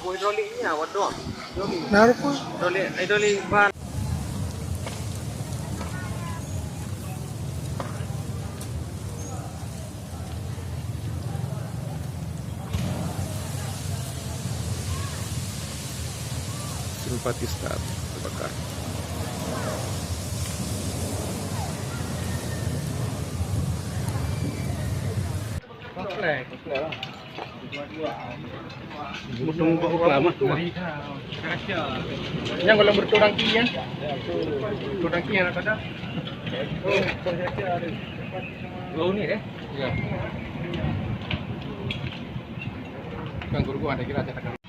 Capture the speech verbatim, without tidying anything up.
Hidroliknya, waduh. Hidrolik. Nah, apa? Hidrolik, hidrolik ban. Simpati start terbakar. Mudong bak uklam ah. Nyang golom beutôi dangki ya. Beutôi dangki yang ada. Dua unit eh? Ya. Kan guru-guru ada kira cetakan.